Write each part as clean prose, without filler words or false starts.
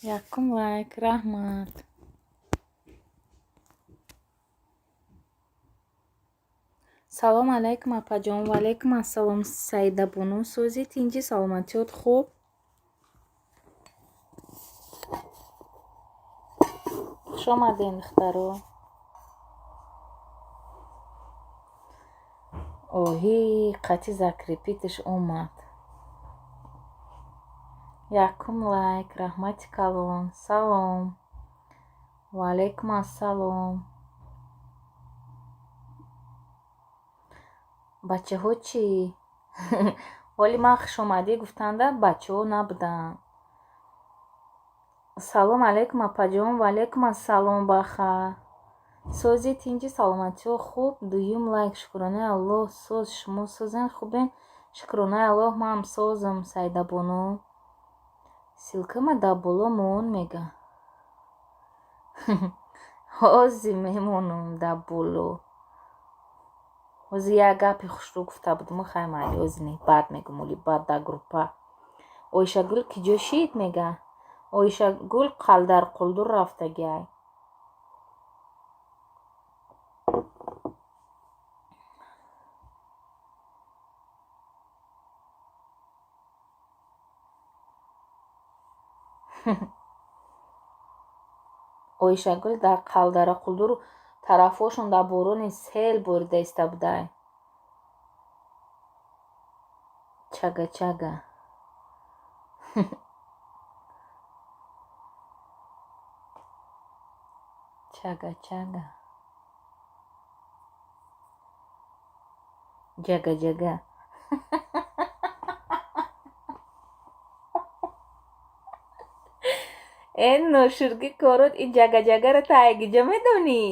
Якум лайк, раҳмат. Салом алайкум, апаҷон. Ваалайкум ассалом, Саидабону. Сӯзи, тинҷӣ, саломатиёт хуб? Хуш омадем, духтаро. Оҳи, қати закрепить ш омад. Якум лайк, раҳмати калон. Салом. Ваалайкум ассалом. Бачаҳо чӣ? Ҳоли ман хушомадӣ гуфтанда бачаҳо набуданд. Салом алайкум, апаҷон. Ваалайкум ассалом, баха. Сӯзи, тинҷӣ, саломатиҳо хуб? Дуюм лайк, шукронаи Аллоҳ, соз. Шумо созен, хубен? Шукронаи Аллоҳ, манам созам, Саидабону. Ссылка ма дар боло мон, мега. Ҳозир мемонам дар боло. Ҳозир як гапи хушрӯ гуфта будум, хай майли, ҳозир не, баъд мегӯм, оли баъд дар группа. Оишагул киҷо шид, мега. Оишагул Қалдарқулдур рафтагиай. Оишагул дар Қалдарақулдур тарафҳошон дар борони сел борида иста будай. Чага чага. Чага чага. Ҷага ҷага. Э, ношурги корот, ин ҷага ҷагаро ту ай куҷо медонӣ?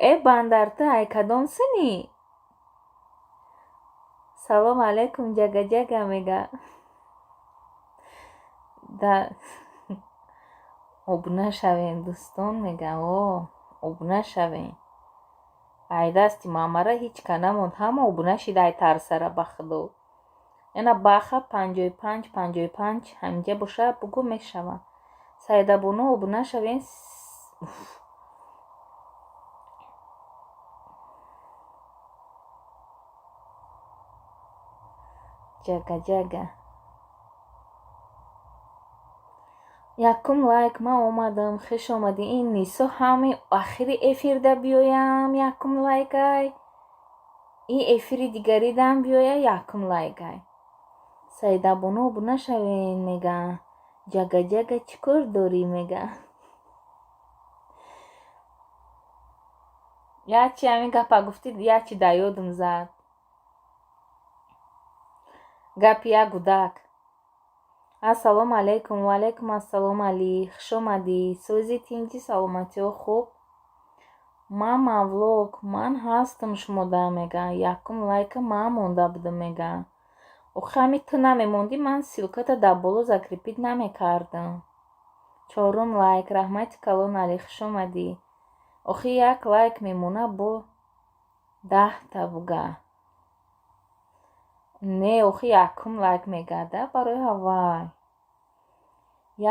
Э, бандар, ту ай кадом синӣ? Салом алайкум, ҷага ҷага, мега. Да обуна шавем, дӯстон, мега. О, обуна шавем. Ай дасти мамара ҳеҷ ка намонд, ҳама обуна шида ай тарсара, ба худо. Ина баха 55 55 ҳаминҷа боша, бугӯ, мешава. Саидабону, обуна шавем. Уф. Ҷага ҷага. Якум лайк, ман омадам, хуш омадӣ. Ин Нисо ҳами охири эфирда биёям, якум лайкай. Ин эфири дигаридам биёя, якум лайкай. Саидабону, обуна шавем, мега. Ҷага ҷага, чӣ кор дорӣ, мега. Ячи ҳамин гапа гуфтӣ, ячи дар ёдам зад. Гапи як гудак. Ассалому алайкум, ваалайкум ассалом, Алӣ, хуш омадӣ. Сӯзи, тинҷӣ, саломатиҳо хуб? Мама влог, ман ҳастам шумода, мега. Якум лайка ман монда будам, мега. Охи ҳами ту намемондӣ, ман ссылка та дар боло закрепить намекардам. Чорум лайк, раҳмати калон, Алӣ, хуш омадӣ. Охи як лайк мемона бо 10-та буга. Не, охи якум лайк мегада барои ҳавай.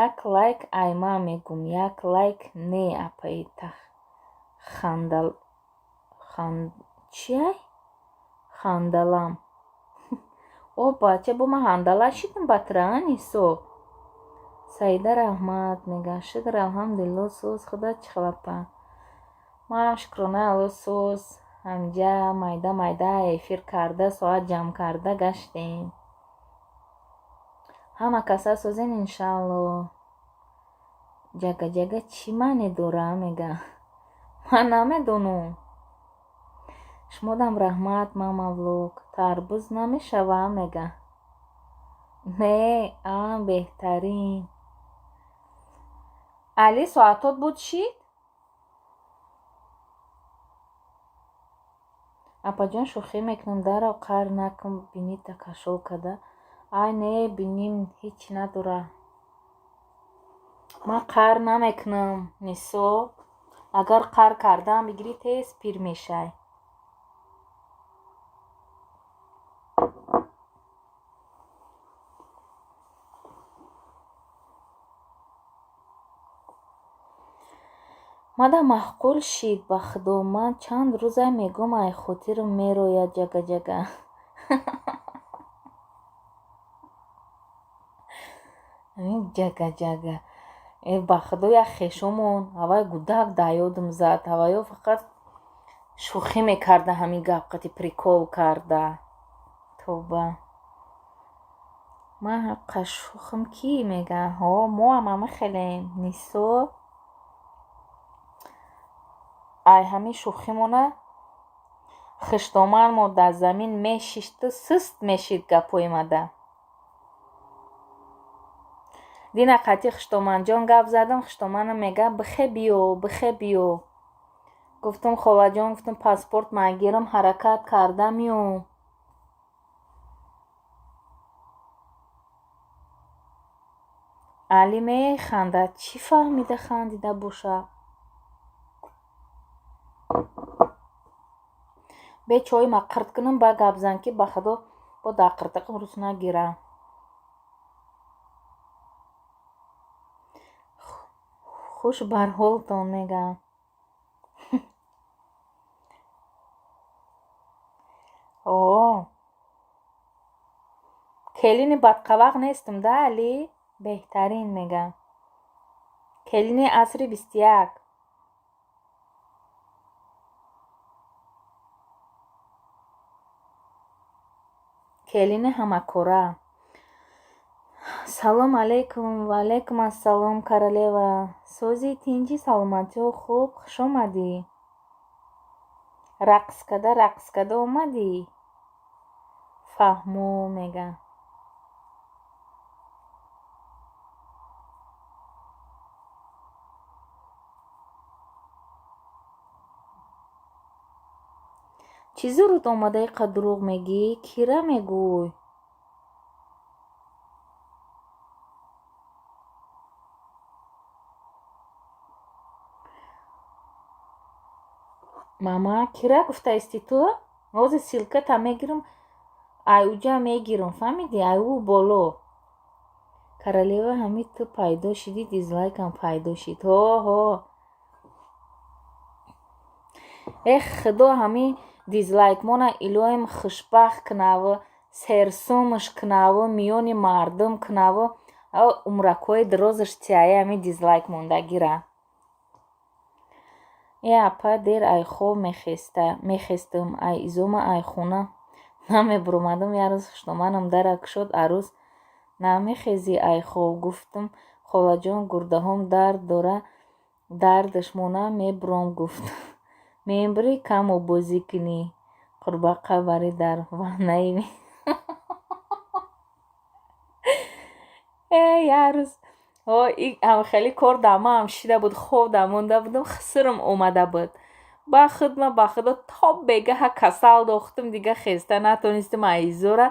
Як лайк ай ман мегум, як лайк не, апаи тах хандал хан чиай? Хандалам. О, бача, бо ман ҳандала шидам батра, а, Нисо? Саида, раҳмат, мега. Шукр, алҳамдулилло, соз. Худо чӣ хел, апа? Манам, шукронаи Алло, соз. Ҳамҷа майда майда эфир карда, соат ҷамъ карда гаштем. Ҳама каса созен, иншаалло. Ҷага ҷага чӣ маъне дора, мега. Ман намедонам. Шумодам раҳмат, мама влог. Тарбуз намешава, мега. Не, а беҳтарин. Али, соатот буд шид? Апаҷон, шӯхӣ мекунам, дарав қаҳр накун, бинита кашол када. Ай не, биним ҳеҷ надора. Ман қаҳр намекунам, Нисо. Агар қаҳр кардаам бигирӣ, тез пир мешай. Мада маъқул шид, ба худо, ман чанд рӯза мегӯм, ай хотирам мерояд ҷага-ҷага. Ҷага-ҷага. Э, ба худо, як хешомон ҳавай гудак дар ёдам зад. Ҳаваё фақат шӯхӣ мекарда, ҳамин гап қати прикол карда. Тоба. Ман ҳаққа шӯхам кӣ мега? Ҳо, моам ҳама хелем. Нисо ай ҳамин шӯхимона хиштоманмо дар замин мешишту суст мешид гапҳои мада. Дина қатъи хиштоманҷон гап задам, хиштоманам мега: «Бихе биё, бихе биё». Гуфтам: «Холаҷон, гуфтам, паспорт магирам, ҳаракат карда миём». Али механдад. Чӣ фаҳмида хандида бошад? Бе чойма қирт кунам, ба гап зан, ки ба худо бо дар қиртиқам рӯз нагирам. Хуш бар ҳолтон мегӯям. О, келини бадқавақ нестам да, Али? Беҳтарин мегӯям. Келини асри 21. Келини ҳамакора. Салом алейкум. Ва алейкум ассалом, королева. Сӯзи, тинҷӣ, саломатиҳо хуб? Хуш омадӣ. Рақс карда, рақс карда омадӣ? Фаҳмо мегӯям. Чӣ зурут омада иқа дурӯғ мегӯӣ? Кира мегӯй? Мама, кира гуфтаисти ту? Ҳозир ссылка та мегирам, ай уҷа мегирам, фаҳмидӣ? Ай ӯ боло. Королева, ҳамин ту пайдо шидӣ, дизлайкам пайдо шид. Ҳо, ҳо. Эх, худо ҳамин дизлайкмона илоҳим хушбахт кунаву, серсумаш кунаву, миёни мардум кунаву, умракҳои дирозаш тияи ҳамин дизлайк мондагира. Э апа, дер ай хоб мехестам, ай изома ай хона намебуромадам. Як рӯз хушдоманам дара кушод: «Арӯс, намехезӣ ай хоб?» Гуфтам: «Холаҷон, гурдаҳом дард дора, дардаш мона, мебуром». Гуфт: «Мебурӣ, кам оббозӣ кунӣ, қурбақа барӣ дар ваннаи». Э, як рӯз хеле кор дар маам шида буд, хоб дар монда будам, хусурам омада буд. Ба худма, ба худо, то бегаҳа касал дохтам, дига хеста натонистам айзора.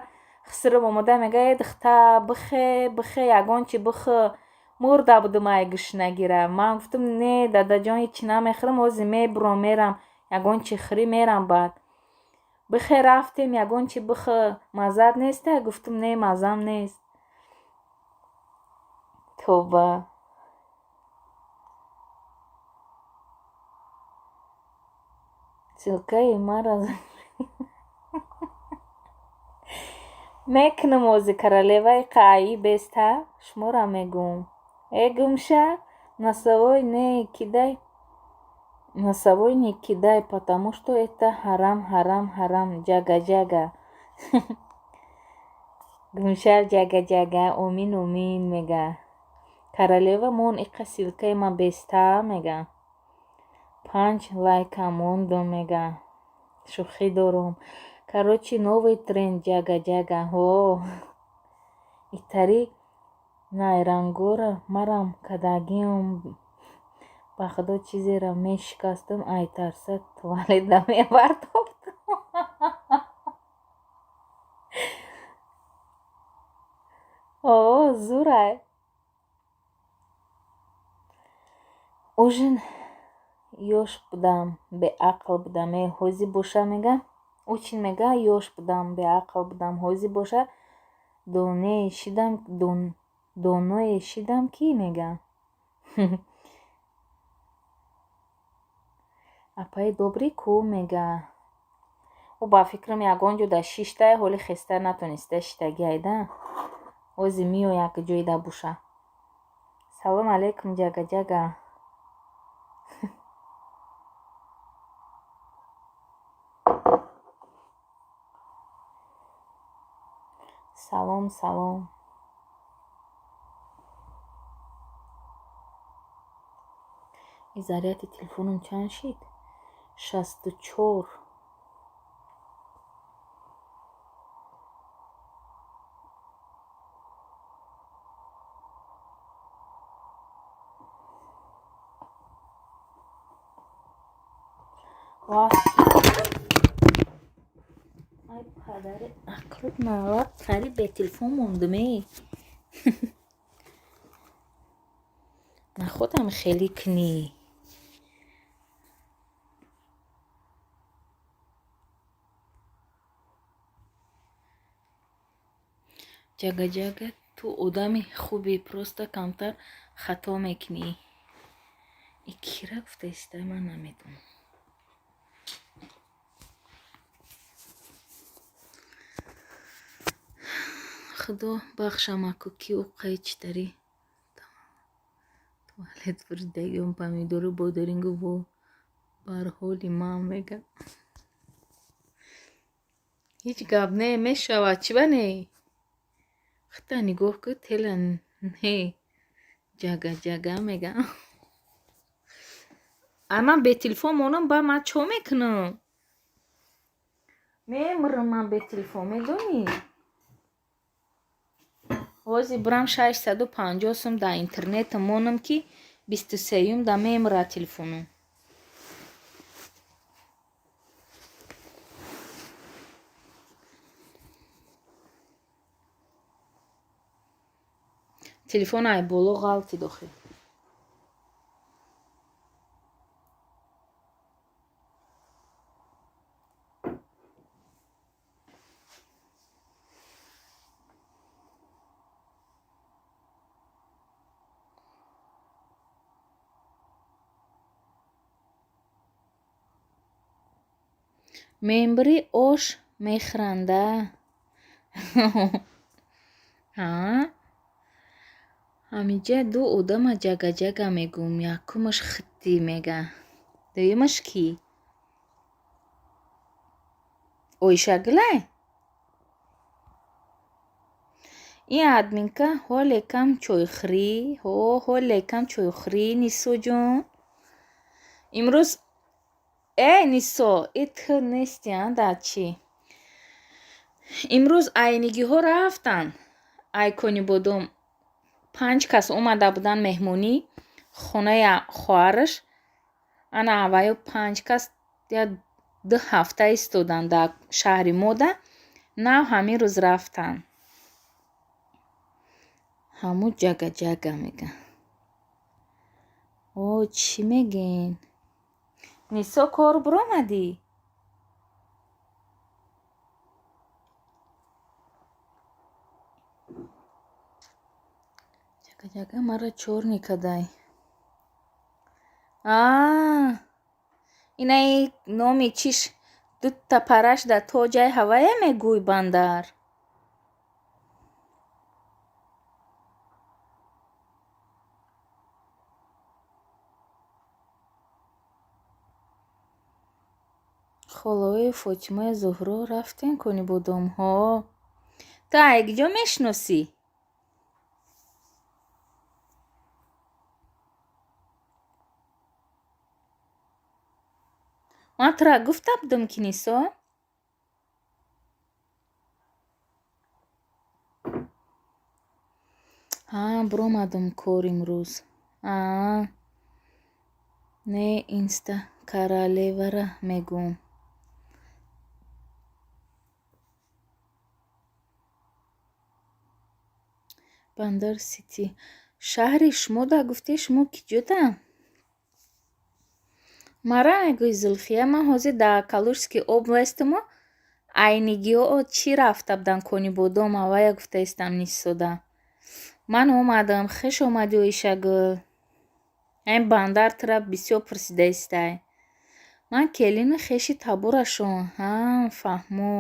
Хусурам омада, мега: «Э, духта, бихе, бихе, ягон чи бихӯ». Мурда будам ай гушнагира. Ман гуфтам: «Не, дадаҷон, ҳечи намехӯрам, ҳозир мебуром, мерам ягон чи хӯрӣ, мерам баъд». «Бихе, рафтем, ягон чи бихӯ, маззат неста?» Гуфтам: «Не, маззам нест». Тоба. Ссылка и маро мекунам ҳозир, королеваи қаъи беста, шуморо мегӯм. Э, гумша, носовой не кидай, носовой не кидай, потому что это ҳарам, ҳарам, ҳарам. Ҷага ҷага. Гумша ҷага ҷага, омин, омин мега. Королева мон, иқа ссылка и ма беста мега. Панҷ лайка мондум мега. Шӯхӣ дорум. Короче, новый тренд ҷага ҷага. Ҳо. Итари найрангора марам кадагиам, ба худо, чизеро мешикастам, ай тарса туалетда мебардофтам. О, зурай. Ужин ёш будам, беақл будам. Э, ҳозир боша мега, очень мега, ёш будам, беақл будам. Ҳозир боша донее шидам, доное шидам, ки мега. Апаи добрый ку мега. Ӯ ба фикрам ягон ҷо да шиштай, ҳоли хеста натониста шиштагиайда. Ози меояд ки ҷоида буша. Салом алейкум, ҷага ҷага. Салом, салом. И заряди телефоном чанд шид? 64. Ай падари ақлут навад, қариб бетелефон мондум е. Находам хеле кунӣ. Ҷага ҷага, ту одами хубӣ, просто камтар хато мекунӣ. И кира гуфта иста, ман намедонам. Худо бахшамаку, ки ӯ читари туалет буридагиам, помидору бодирингу во бар ҳоли ман мега. Ҳеҷ гап не, мешавад, чӣ ба не? Худта нигоҳ кун, тела не, ҷага ҷага мега. Ай ман бетелефон монам, ба ман чо мекунам? Мемирам ман бетелефон, медонӣ? Ҳозир бирам 650 сум дар интернет монам, ки 23-юм да мемирад телефоном. Телефон ай боло ғалтид охир. Мембри ош мехӯранда. Ҳа? Ҳамиҷа ду одама ҷага ҷага мегӯм. Якумаш хитти мега. Дуюмаш кӣ? Оишагулай? Ин админка ҳоле кам чойхӯрӣ, ҳо ҳоле кам чойхӯрӣ, Нисоҷон. Имрӯз э Нисо, и ту нести а дар чӣ? Имрӯз айнигиҳо рафтанд. Ай Конибодом панҷ кас омада буданд меҳмонӣ хонаи хоҳараш. Ана авваё панҷ кас я 2 ҳафта истоданд дар шаҳри мода. Нав ҳамин рӯз рафтанд. Ҳамун ҷага ҷага мега. О, чӣ мегӯен? Нисо, кор биромадӣ? Ҷага ҷага маро чор никадай. Аа, инаи номи чиш дута параш дар тоҷаи ҳавае мегӯй, бандар. Холаои Фотимаи Зуҳро рафтем Конибодомҳо. Ту ай киҷо мешиносӣ? Ман тура гуфта будам ки Нисо? Ҳа, биромадам кор имрӯз. Аа, не, инста королевара мегӯм. Бандар Сити. Шаҳри шумо да гуфтӣ, шумо киҷода? Мара мегӯй, Зулфия, ман ҳозир дар Калужский областимо. Айнигиҳо чӣ рафта буданд Конибодом, аввая гуфта истам Нисода. Ман омадам, хуш омадӣ, Оишагул. Айн бандар тура бисёр пурсида истай. Ман келину хеши таборашон. Ҳа, фаҳмо.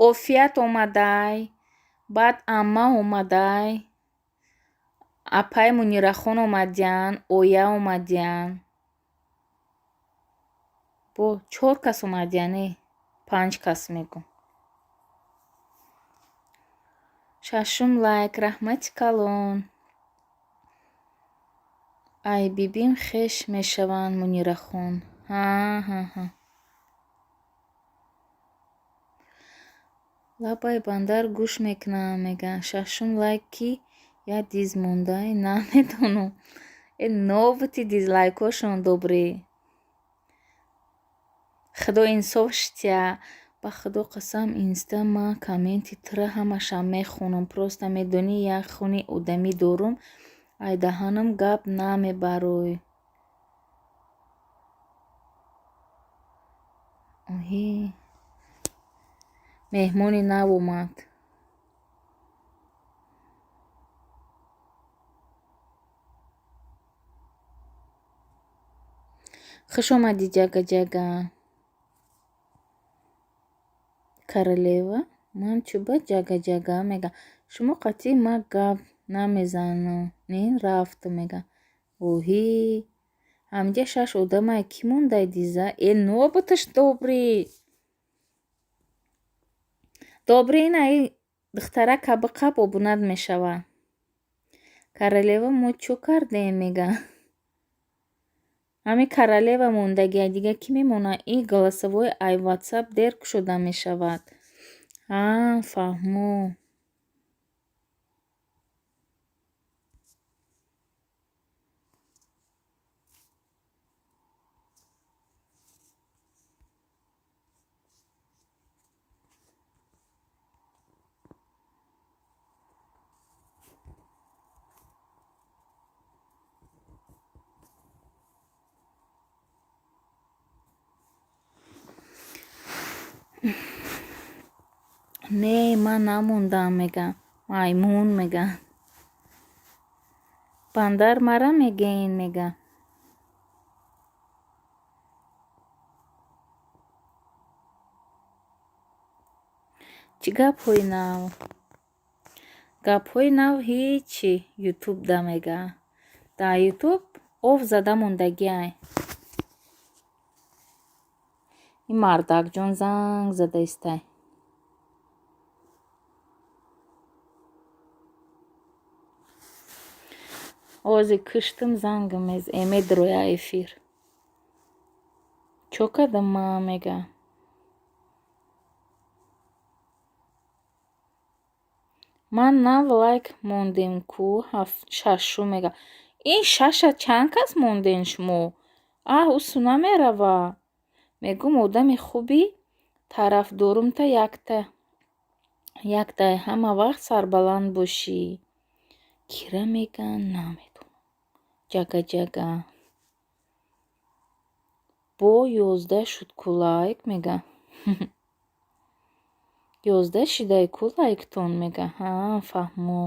Офият омадай, баъд амма омадай, апаи Мунирахон омадиянд, оя омадиянд. Бо чор кас омадиян, э, панҷ кас мегӯм. Шашум лайк, раҳмати калон. Ай бибим хеш мешаванд Мунирахон. Ҳа-ҳа-ҳа. Лабай бандар гӯш мекунам, мегӯянд. Шашум лайк ки я диз мондай, намедонам. Э, нобути дизлайкҳошон добрӣ. Худо инсоф шитя. Ба худо қасам, инста ман комменти тура ҳамаша мехонам. Просто медонӣ, як хуни одамӣ дорум, ай даҳанам гап намебарой. Оҳи. Меҳмони нав омад. Хуш омадӣ, ҷага-ҷага. Королева, ман чӯба ҷага-ҷага мегӯям. Шумо қатъи ма гап намезанам. Не, рафт мегӯям. Оҳи. Ҳамҷа шаш одамай кӣ мондай диза? Э, нобуташ добрӣ. Добрӣ ина и духтарака биқаб обунат мешавад. Королева, мо чӯ кардем мегӯям. Ҳамин королева мондагия, дига кӣ мемонад? И голосовой ай ватсап дер кушода мешавад. Ҳа, фаҳмо. Не, ман намондам, мегӯям. Маймун мегӯям. Бандар мара мегӯен, мегӯям. Чӣ гапҳои нав? Гапҳои нав ҳичи ютубда мегӯям. Дар ютуб ов зада мондагиай. Ин мардакҷон занг зада истай. Ози киштым зангам эмедроя эфир. Чо кардам ман мегӯям. Ман нав лайк мондем ку шашум мегӯям. Ин шаша чанд кас монден шумо? Аҳ, усу намерава. Мегӯм одами хуби тарафдорумта якта яктай ҳама вақт сарбаланд бошӣ. Кира мегӯянд, намедонам. Ҷага-ҷага. Бо 11 шуд ку лайк мегӯям. 11 шидай ку лайктон мегӯям. Ҳа, фаҳмо.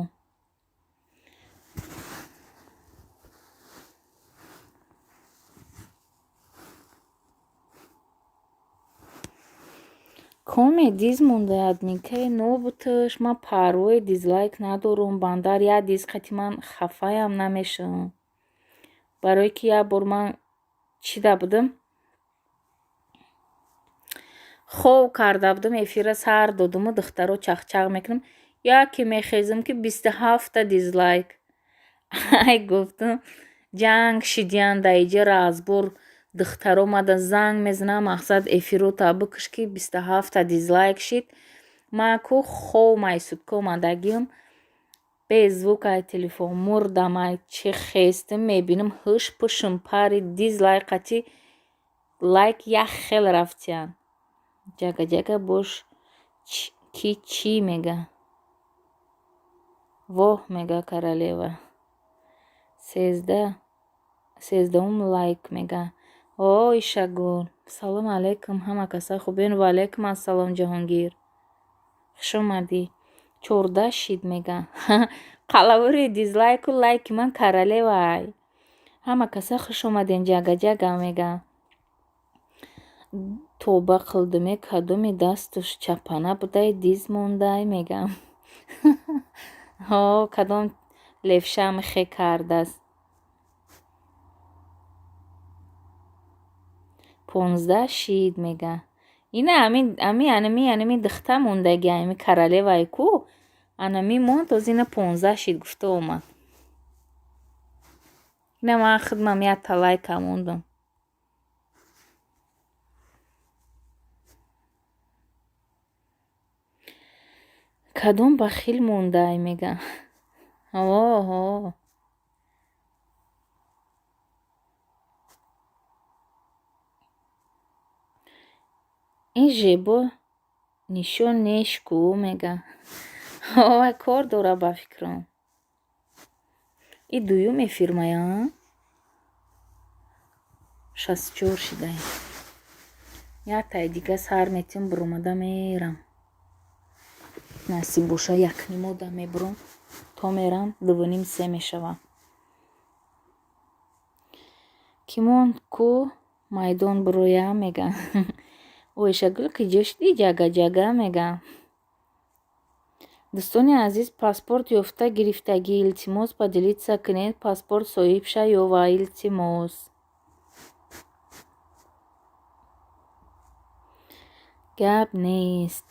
Коме диз мондай админкаи нобуташ. Ман парвои дизлайк надорум. Бандар як диз қати ман хафаям намешавам. Барое ки як бор ман чида будам? Хов карда будам, эфира сар додуму духтаро чахчах мекунам. Яке мехезам ки 27-та дизлайк. Ай гуфтам, ҷанг шидиян дар иҷа разбор духтаро мада занг мезанам, мақсад эфирота бикуш ки 27-та дизлайк шид. Ман ку хов майсудка омадагиам, без звук ай телефон мурдам, ай чӣ хестим мебинам ҳуш пушум пари дизлайк қати лайк як хел рафтиянд. Ҷага-ҷага бош ки чӣ мега? Воҳ мега королева. 13-ум лайк мега. Ой Шагул. Салом алейкум ҳама каса хубен. Ва алейкум ассалом Ҷаҳонгир. Хуш омадӣ. 14 шид мега. Қалавури дизлайку лайки ман королевай. Ҳама каса хуш омаден, ҷага-ҷага мега. Тоба қилдиме, кадоми дастуш чапана будай, диз мондай мегам. Ҳо, кадом левша михе кардааст. 15 шид мега. Ина ами анами анами дихта мондаги, ами королевай ку, анами монд, тоз ина 15 шид гуфта омад. Ина ман худмам якта лайка мондам. Кадом бахил мондай мега. Ҳо. Ин жебо нишон неш ку мега. Ҳо, кор дора ба фикрам. И дуюм эфирмая? 64 шидай. Яктаи дига сар метим, буромада мерам. Насиб боша, якнимода мебурам, то мерам дувуним се мешава. Кӣ монд ку майдон буроя мега. Оишагул киҷо шудӣ, ҷага-ҷага мега. Дӯстони азиз, паспорт ёфта гирифтагӣ, илтимос, поделиться кунед, паспорт соҳиб шаёва, илтимос. Гап нест.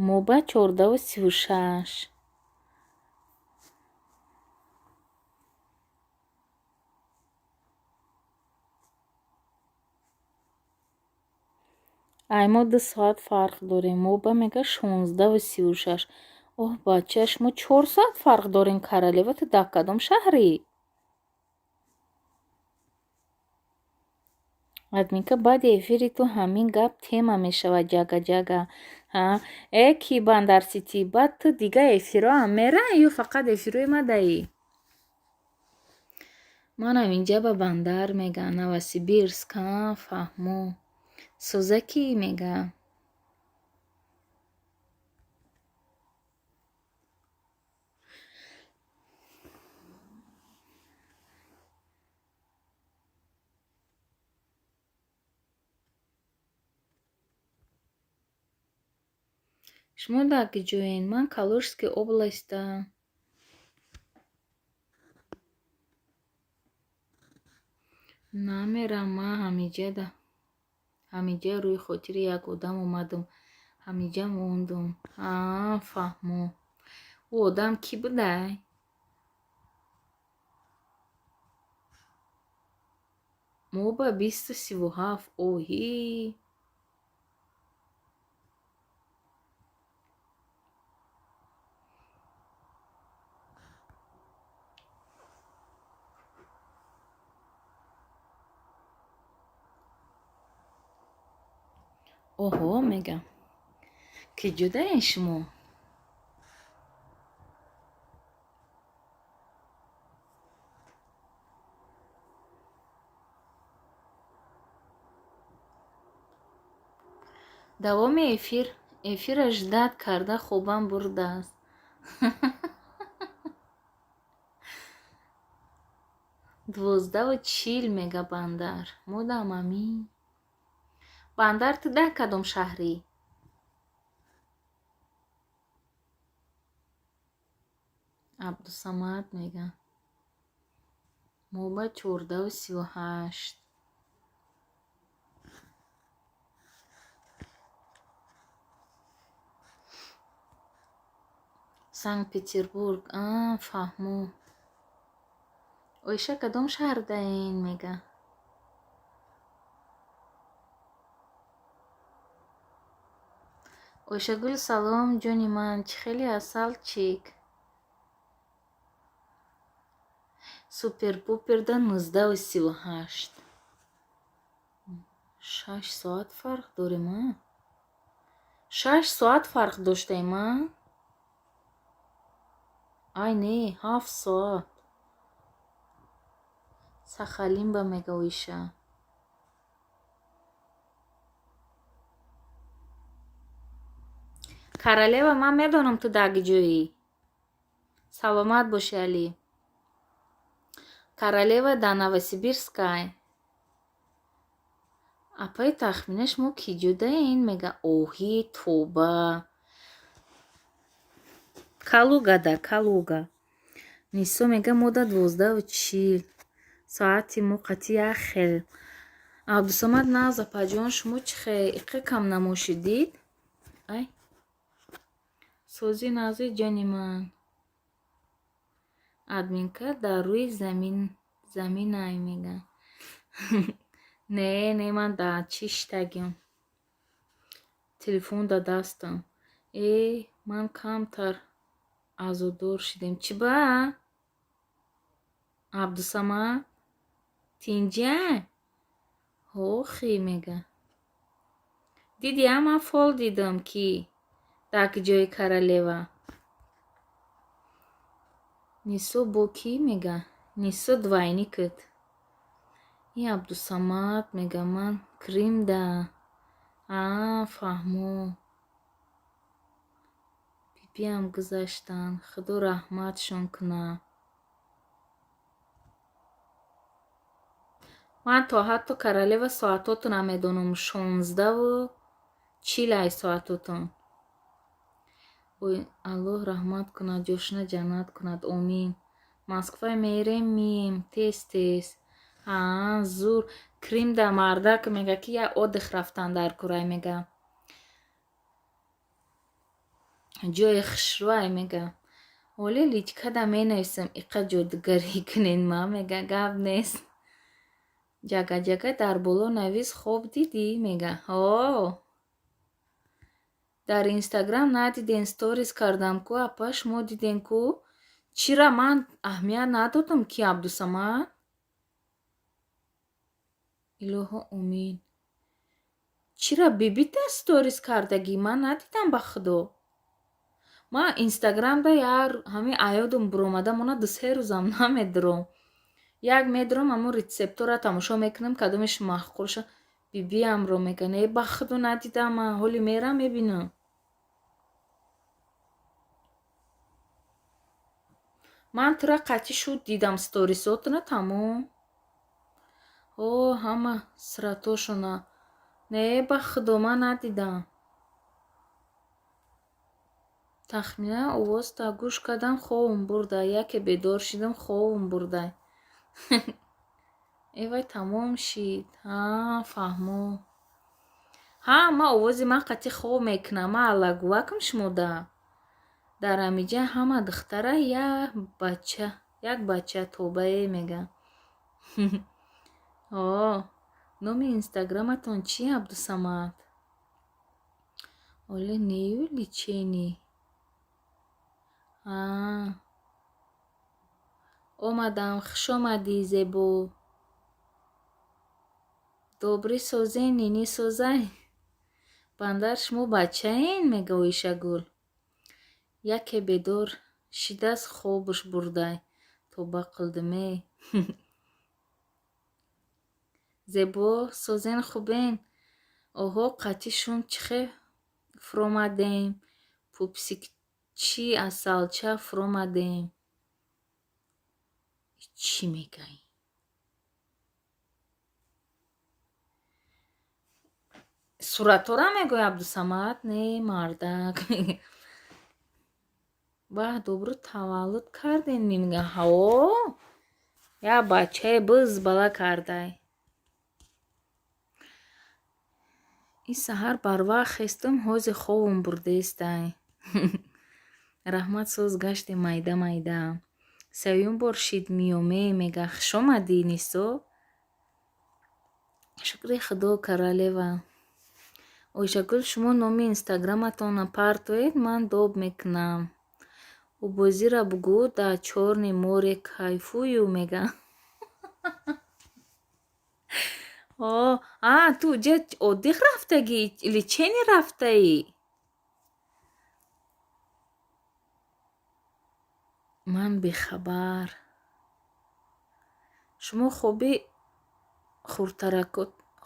Моба 14:36. Ай мо 2 соат фарқ дорем. Моба мега 16:36. Оҳ, бача, шумо 4 соат фарқ дорем, королева, ту дар кадом шаҳрӣ? Админка, баъди эфири ту ҳамин гап тема мешавад, ҷага-ҷага. Ҳа? Э, ки Бандар-Сити, баъд ту дига эфирҳоам меравӣ ё фақат эфирҳои ма даӣ? Манам инҷа ба Бандар мега, Новосибирск, ҳа, фаҳмо. Сӯза кӣ мега? Шумо дар куҷоен? Ман Калужский областьда. Намерам, ман ҳамиҷада. Ҳамиҷа рӯи хотири як одам омадам. Ҳамиҷа мондум. Ҳа, фаҳмо. Ӯ одам кӣ будай? Моба 20:37. Оҳи. Оҳо, мегам. Киҷодаен шумо? Давоми эфир эфира ждать карда хобам бурдааст. 12:40 мега Бандар. Модам ами. Бандар, ту дар кадом шаҳрӣ? Абдусамад мега. Моба 14:38. Санкт-Петербург. А, фаҳмо. Оиша, кадом шаҳрдаен мега? Оишагул, салом, ҷони ман, чӣ хеле асалчик. Супер-пуперда 19:38. 6 соат фарқ дорем, а? 6 соат фарқ доштаем, а? Ай не, 7 соат. Сахалинба мега Оиша. Королева, ман медонам, ту дар ҷоӣ. Саломат бошӣ, Алӣ. Королева дар Новосибирскай. Апаи Тахмина, шумо кӣ ҷудаен? Мега. Оҳи тоба. Калугада, Калуга. Нисо мега, мода 12:40. Соати мо қатъи як хел. Абдусамад нағз, апаҷон, шумо чӣ хел? Иқа кам намошидид? Ай. Сози нағзи, ҷони ман. Админка дар рӯи замин заминай, мега. Не, не, ман дар чӣ шитагим. Телефон дар дастам. Э, ман камтар азодор шидем. Чӣ ба? Абдусамад? Тинҷа? Ҳохи, мега. Диди, а, ман фол дидам, ки дар ҷои королева. Нисо бо кӣ, мега? Нисо двойникат. И Абдусамад мега, ман Кримда. А, фаҳмо. Бибиам гузаштанд. Худо раҳматшон кунад. Ман то ҳатто, королева, соатотона медонам, 16:40 ай соатотон. Ой, Аллоҳ раҳмат кунад, ҷошона ҷаннат кунад. Омин. Москва мерем, мием тез тез. Аа, зур. Кримда мардак мега, ки як отдых рафтан дар курай, мега. Ҷои хушрӯай, мега. Оле личкада менависам, иқа ҷодугарӣ кунен ма, мега, гап нест. Ҷага ҷага дар боло навис, хоб дидӣ, мега. Ҳо. Дар Инстаграм надиден, сторис кардам ку, апа, шумо диден ку? Чира ман аҳамият надодам ки, Абдусамад? Илоҳо, омин. Чира бибита сторис кардагӣ? Ман надидам, ба худо. Ман Инстаграмда яр ҳамин аёдум буромада мона, 2-се рӯзам намедуром. Як медуром, ҳамун рецептора тамошо мекунам, кадомеш маъқул ша. Бибиамро, мега. Не, ба худо, надидам ман, ҳоли мерам, мебинам. Ман тура қатъӣ шуд дидам сторисотона, тамом. О, ҳама суратошона. Не, ба худо, ман надидам. Тахмина, овозта гӯш кардам, хобам бурда. Яке бедор шидам, хобам бурда. Э, вай, тамом шид. Ҳа, фаҳмо. Ҳа, ман овози ман қатъӣ хоб мекунам. Ман аллагувакам шумода. Дар ҳамиҷа ҳама духтара як бача, як бача тобае, мега. О, номи инстаграматон чи, Абдусамад? Оле нею лечение. А. Омадам, хуш омадӣ, Зебо. Добрӣ созен, нини созай. Бандар, шумо бачаен, мега Оишагул. Яке бедор шидаст, хобуш бурдай. Тоба қилдиме. Зебо, созен, хубен? Оҳо, қатъи шум чихе фуромадем. Пупсикчи асалча фуромадем. Чӣ мегаӣ? Суратора мегӯяд Абдусамад? Не, мардак. Баҳ, добру таваллуд карден, мега. Ҳаво? Як бачае биз бала кардай. Ин саҳар барвақт хестам, ҳози хобам бурдестай. Раҳмат, соз гаштем майда майда. Сеюм бор шид миёме, мега. Хуш омадӣ, Нисо. Шукри худо, королева. Оишагул, шумо номи инстаграматонро партоед, ман доб мекунам. Обозира бугӯ, дар Чёрное море кайфую, мега. О, а, ту ҷа отдых рафтагӣ, лечение рафтаӣ? Ман бехабар. Шумо хоби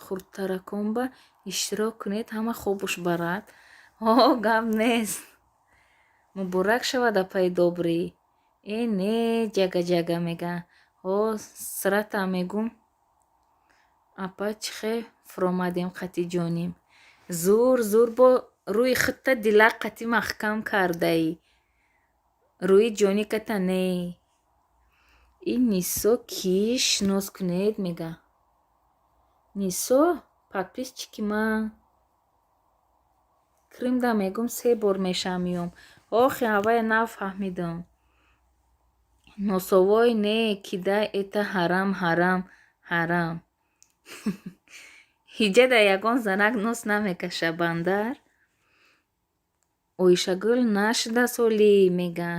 хурдтараконба иштирок кунед, ҳама хобуш барад. Ҳо, гап нест. Муборак шавад, апаи Добрӣ. Э не, ҷага-ҷага мега. Ҳо, срата мегум. Апа, чӣ хел фуромадем қати ҷоним. Зур, зур, бо рӯи худта дилак қати маҳкам кардаӣ. Рӯи ҷонӣ ката не. Ин Нисо кӣ, шинос кунед мега. Нисо подписчики ман. Крымда мегум се бор мешам миём. Охи, ҳавая нафаҳмидам. Носовой не кидай, это ҳарам, ҳарам, ҳарам. Ҳиҷада ягон занак нос намекаша, бандар. Оишагул нашуда соли мега.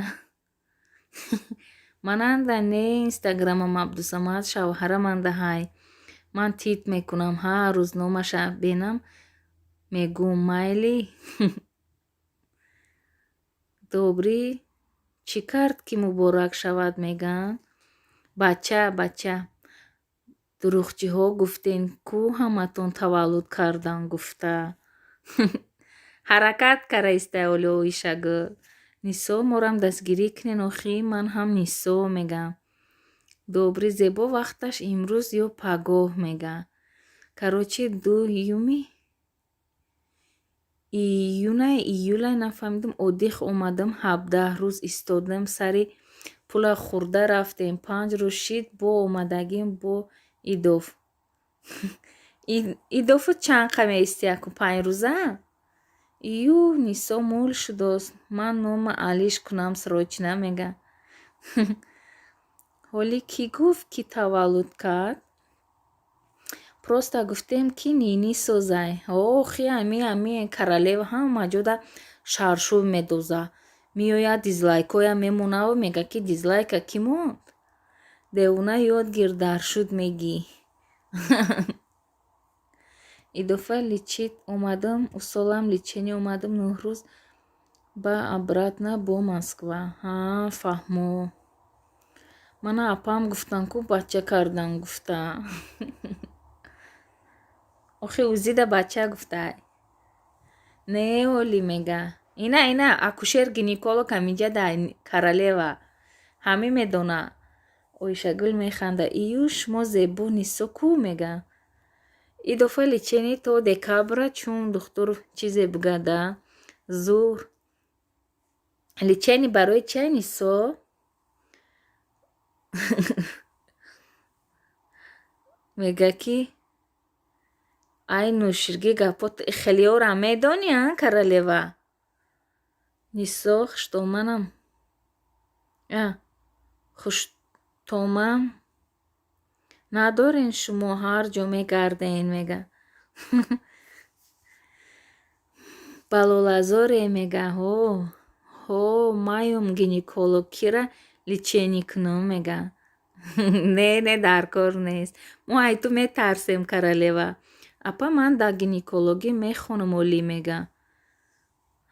Мананда не, инстаграмам Абдусамад шавҳараманда ҳай. Ман тит мекунам, ҳар рӯз номаша бенам мегум, майли. Добрӣ чӣ кард, ки муборак шавад мегӯянд? Бача, бача. Дурӯғчиҳо, гуфтен ку ҳаматон таваллуд кардан гуфта. Ҳаракат кара истай оли Оишагул. Нисо, морам дастгирӣ кунен охи, ман ҳам Нисо мегам. Добрӣ зебо вақташ имрӯз ё пагоҳ мега. Короче, дуюми июнай, июлай, нафаҳмидам, одих омадам, 17 рӯз истодам, сари пула хӯрда рафтем. 5 рӯз шид, бо омадагим бо идоф. Идофу чанд қа меистӣ аку, 5 рӯза? Ию, Нисо мул шудост. Ман нома алиш кунам срочно мега. Ҳоли кӣ гуфт, ки таваллуд кард? Просто гуфтем, ки нинӣ созай. Охи, ами королева ҳама ҷода шаршув медоза. Меояд, дизлайкоя мемонаву мега, ки дизлайка кӣ монд? Девона ёд гир, дар шуд мегӣ. Идофа лечить омадам, усолам лечение омадам, 9 рӯз ба обратно бо Москва. Ҳа, фаҳмо. Мана апаам гуфтан ку бача кардан гуфта. Охи, узида бача гуфтай. Не, оли мега. Ина, ина, акушер гинеколог ҳаминҷа да королева. Ҳамин медона. Оишагул механда. Ию, шумо зебо Нисо ку мега. Идофа лечение то декабра, чун духтур чизе бугада. Зур. Лечение барои чай, Нисо? Мега, ки ай нӯширгӣ гапот хелиёра медонӣ, а, королева? Нисо хуштоманам. А, хуштомам надорен шумо, ҳар ҷо мегарден мега. Балолазоре мега. Ҳо, ҳо, маём гинеколог, кира лечение кунам мега. Не, не, дар кор нест. Мо ай ту метарсем, королева. Апа, ман дар гинекологӣ мехонам олӣ мега.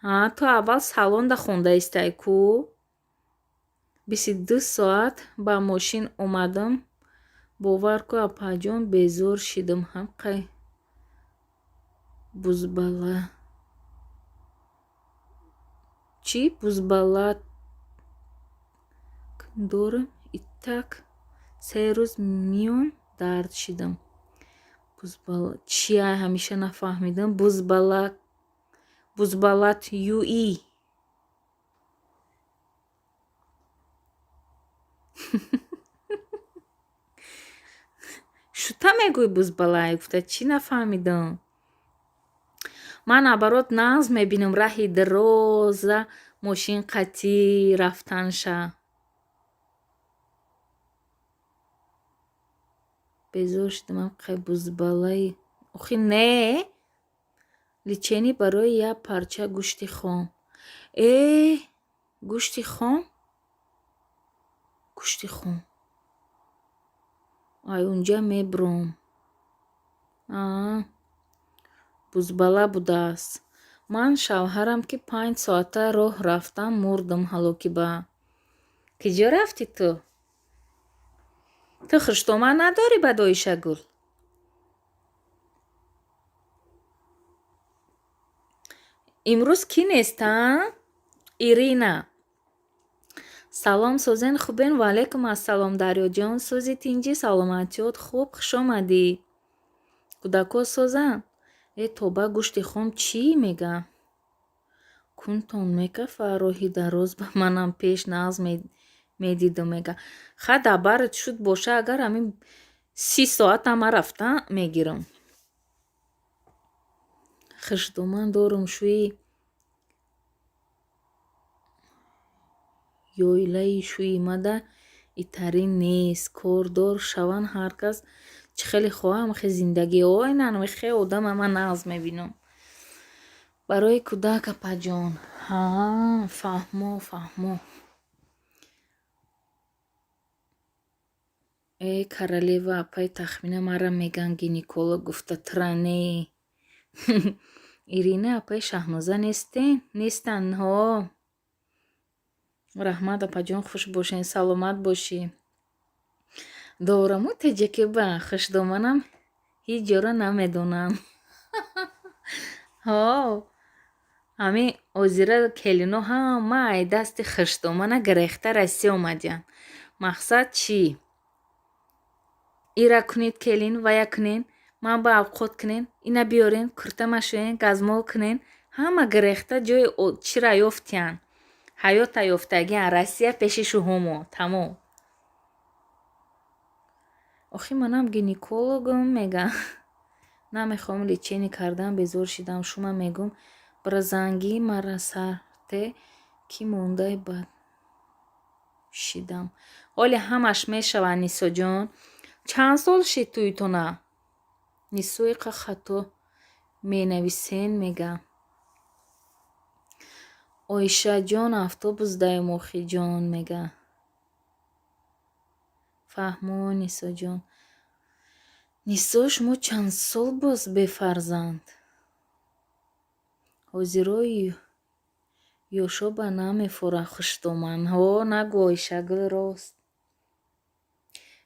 Ҳа, ту аввал салонда хонда истай ку? 22 соат ба мошин омадам. Бовар ку, апаҷон, безор шидам. Ҳамқай бузбала. Чӣ бузбалак дорам? Итак, 3 рӯз миён дард шидам. Бузбала чия, ҳамеша нафаҳмидам. Бузбалак, бузбалат юи. Шута мегӯй, бузбалай гуфта, чӣ нафаҳмидам? Ман наоборот нағз мебинам раҳи дароза мошин қатӣ рафтанша. Безор шудам ҳамқай бузбалаи. Охи не? Лечение барои як парча гӯшти хом. Э, гӯшти хом? Гӯшти хом. Ай унҷа мебуром. Аа. Бузбала будааст. Ман шавҳарам ки 5 соата роҳ рафтам, мурдам ҳалоки ба. Киҷо рафтӣ ту? Ту хуштоман надорӣ ба Доишагул? Имрӯз кӣ нест, а? Ирина. Салом, созен, хубен? Ваалайкум ассалом, Дарёҷон, сӯзи, тинҷӣ, саломатиёт хуб, хушомадӣ. Кӯдако созанд? Э, тоба, гӯшти хом чӣ мега? Кунтон мекафа роҳи дароз, ба манам пеш нағз медидум, мега. Ха, дабарат шуд боша, агар ҳамин 30 соата ма рафта мегирам. Хушдоман дорум, шӯи ёйлаи шӯимада итарин нест, кордор шаванд, ҳар кас чӣ хеле хоҳам хе зиндагӣ. Ой, нанмехе одама ман нағз мебинам. Барои кӯдак, апаҷон. Ҳа, фаҳмо, фаҳмо. Э, королева, апаи Тахмина мара меган гинеколог гуфта, тра не. Ирина апаи Шаҳноза нестен? Нестанд, ҳо. Раҳмат, апаҷон, хуш бошен, саломат бошӣ. Дораму теҷакеба хушдоманам ҳеҷ ҷора намедонам. Ҳо, ҳамин озира келино ҳама ай дасти хушдомана гирехта Россия омадиянд. Мақсад чӣ? Ира кунед, келин, вая кунен, ман ба авқот кунен, ина биёрен, курта машӯен, газмол кунен, ҳама гирехта ҷои чира ёфтиянд. Ҳаёта ёфтагиянд, Россия пеши шуҳумо, тамом. Охи манам гинекологам, мега. Намехоҳам лечение кардан, безор шидам. Шума мегум, бразангӣ мара сарте ки мондай бад шидам. Ҳоле ҳамаш мешавад, Нисоҷон. Чанд сол шид тӯйтона? Нисо иқа хато менависен, мега. Оишаҷон, автобус даем, охиҷон, мега. Фаҳмо, Нисоҷон. Нисо, шумо чанд сол боз бефарзанд? Ҳозирои ёшоба намефора хушдоман. Ҳо, нагӯ, Оишагул, рост.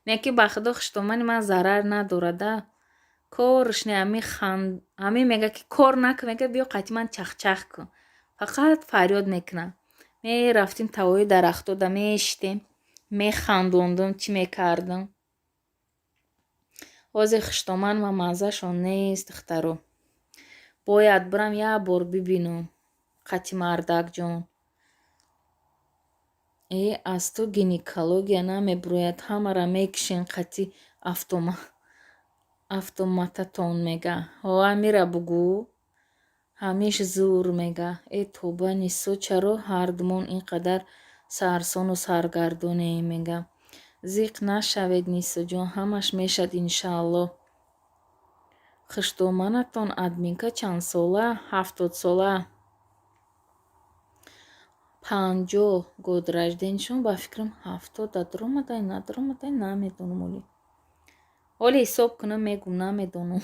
Не ки ба худо хушдомани ман зарар надорада. Корш не, ҳамин мега ки кор накун, мега биё қати ман чахчах кун. Фақат фарёд мекунам. Мерафтим тавои дарахтода мешитем, механдондум, чӣ мекардам. Ҳозир хушдоман ва маззашон нест, духтаро. Бояд бирам як бор бибинам қати мардакҷон. Э, аз ту гинекология намебурояд, ҳамаро мекушен қати автомататон, мега. Ҳо, амира бугӯ. Ҳамиш зур, мега. Э, тоба, Нисо, чаро ҳардумон ин қадар сарсону саргардонем, мега. Зиқ нашавед, Нисоҷон, ҳамаш мешад, иншааллоҳ. Хушдоманатон админка чандсола? 70сола. 50 год рождения шон, ба фикрам, 70 даромадай, надаромадай, намедонам оли. Ҳоле ҳисоб кунам, мегум, намедонам.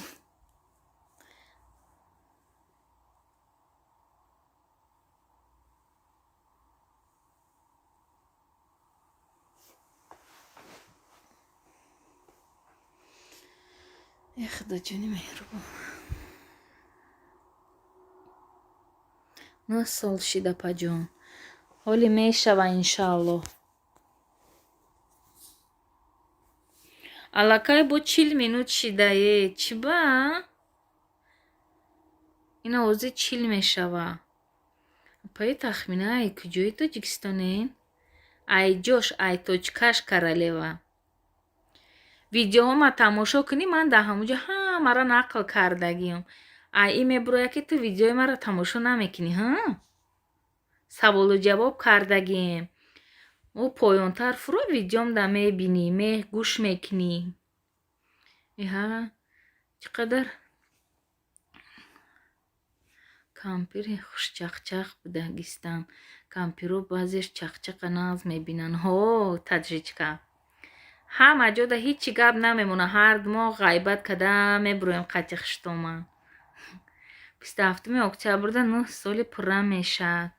Э, худоҷони меҳрубон. 9 сол шид, апаҷон. Ҳоле мешава, иншааллоҳ. Аллакай бо 40 минут шидае. Чӣ ба? Ина ҳозир 40 мешава. Апаи Тахмина, ай куҷои Тоҷикистонен? Ай ҷош, ай точкаш, королева. Видеоҳома тамошо кунӣ, ман дар ҳамонҷо ҳамаро нақл кардагиам. Ай ин мебурояд ки ту видеои маро тамошо намекунӣ, ҳа? Саволу ҷавоб кардагием. Ӯ поёнтар фуро видеомда мебинӣ, гӯш мекунӣ. Иҳа, чӣ қадар кампири хушчақчақ будагистанд. Кампиро баъзеш чақчақа нағз мебинанд. Ҳо, таджичка. Ҳама ҷода ҳичи гап намемона, ҳарду мо ғайбат када мебуроем қати хиштома. 27-уми октябрда 9 соли пурра мешавад.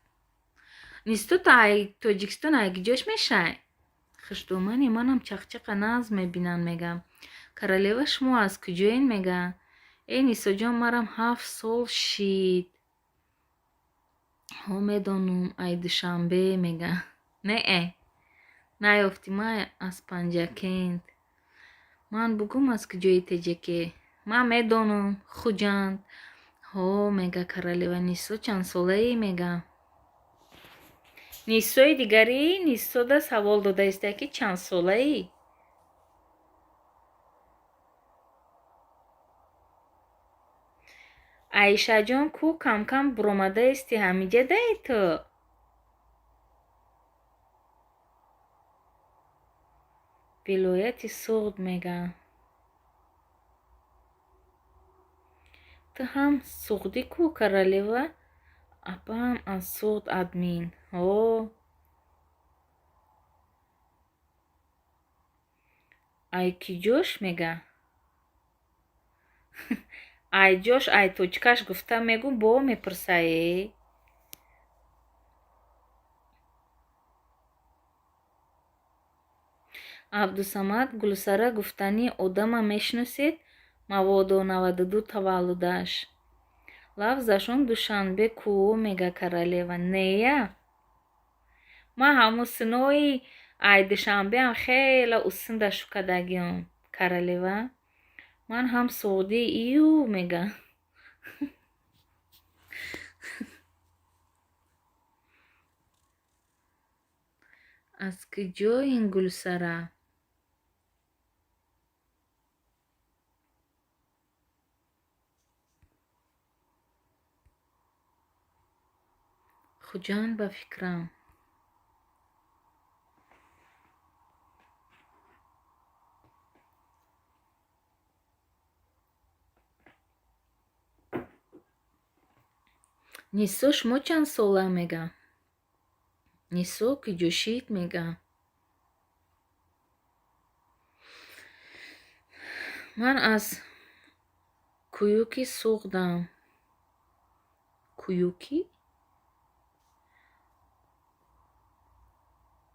Нисто, ай Тоҷикистон ай киҷош мешай? Хушдомани манам чақчақа нағз мебинанд, мегам. Королева, шумо аз куҷоен, мега. Э, Нисоҷон, марам 7 сол шид. Ҳо, медонум, ай Душанбе мега. Не-э, наёфтӣ, ман аз Панҷакент. Ман бугум, аз куҷои теҷаке? Ман медонам, Хуҷанд. Ҳо, мега королева. Нисо, чандсолаӣ мега. Нисои дигарӣ Нисода савол додаиста, ки чандсолаӣ. Аишаҷон ку камкам буромадаисти, ҳамиҷа даи ту? Вилояти Суғд мега. Ту ҳам суғдӣ ку, королева? Апаам аз Суғд, админ. Ҳо. Ай ки ҷош мега? Ай ҷош, ай точкаш гуфта мегум, бо мепурсае. Абдусамад, Гулсара гуфтанӣ одама мешиносед? Маводо 92 таваллудаш. Лафзашон Душанбе ку, мега королева. Нея? Ман ҳамун синои ай Душанбеам хеле усинда шукадагиам, королева. Ман ҳам суғдӣ, ию мега. Аз куҷо ин Гулсара? Хуҷанд ба фикрам. Нисо, шумо чанд сола мега? Нисо ки ҷӯшид мега. Ман аз Куюки Суғдам. Куюки?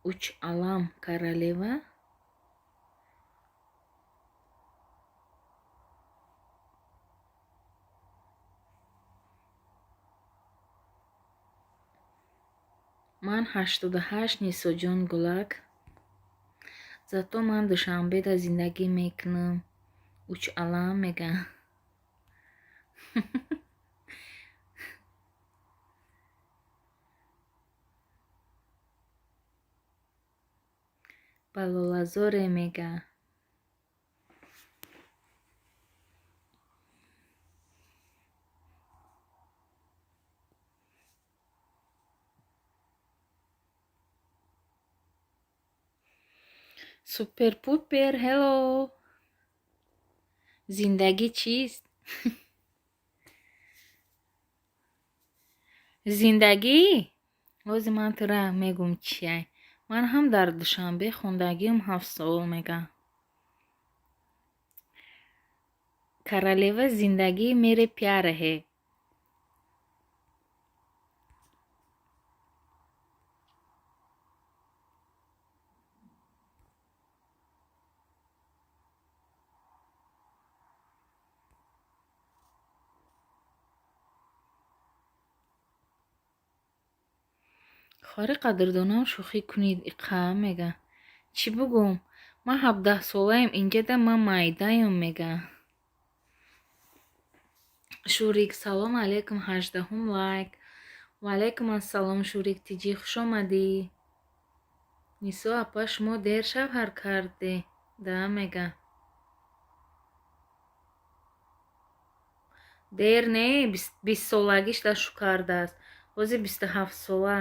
Учалам, королева? Ман 88, Нисоҷон Гулак. Зато ман Душанбеда зиндагӣ мекунам. Учалам мега. Ба Лолазоре мега. Супер-пупер, ҳелло! Зиндагӣ чист? Зиндагӣ? Ҳозир ман тура мегум чиай. Ман ҳам дар Душанбе хондагиам 7 сол мега. Королева, зиндагӣ мере प्यार है. Хоҳари қадрдонам, шӯхӣ кунед иқа мега. Чӣ бугум? Ман 17-солаем, инҷада ман майдаем мега. Шурик, салом алейкум, 18-ум лайк. Ваалайкум ассалом, Шурик тиҷӣ, хуш омадӣ. Нисо апа, шумо дер шавҳар карде да мега. Дер не, 20-солагиш да шу кардааст. Ҳозир 27-сола.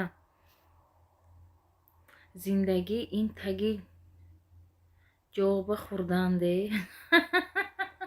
Зиндагӣ ин таги ҷоба хӯрданде.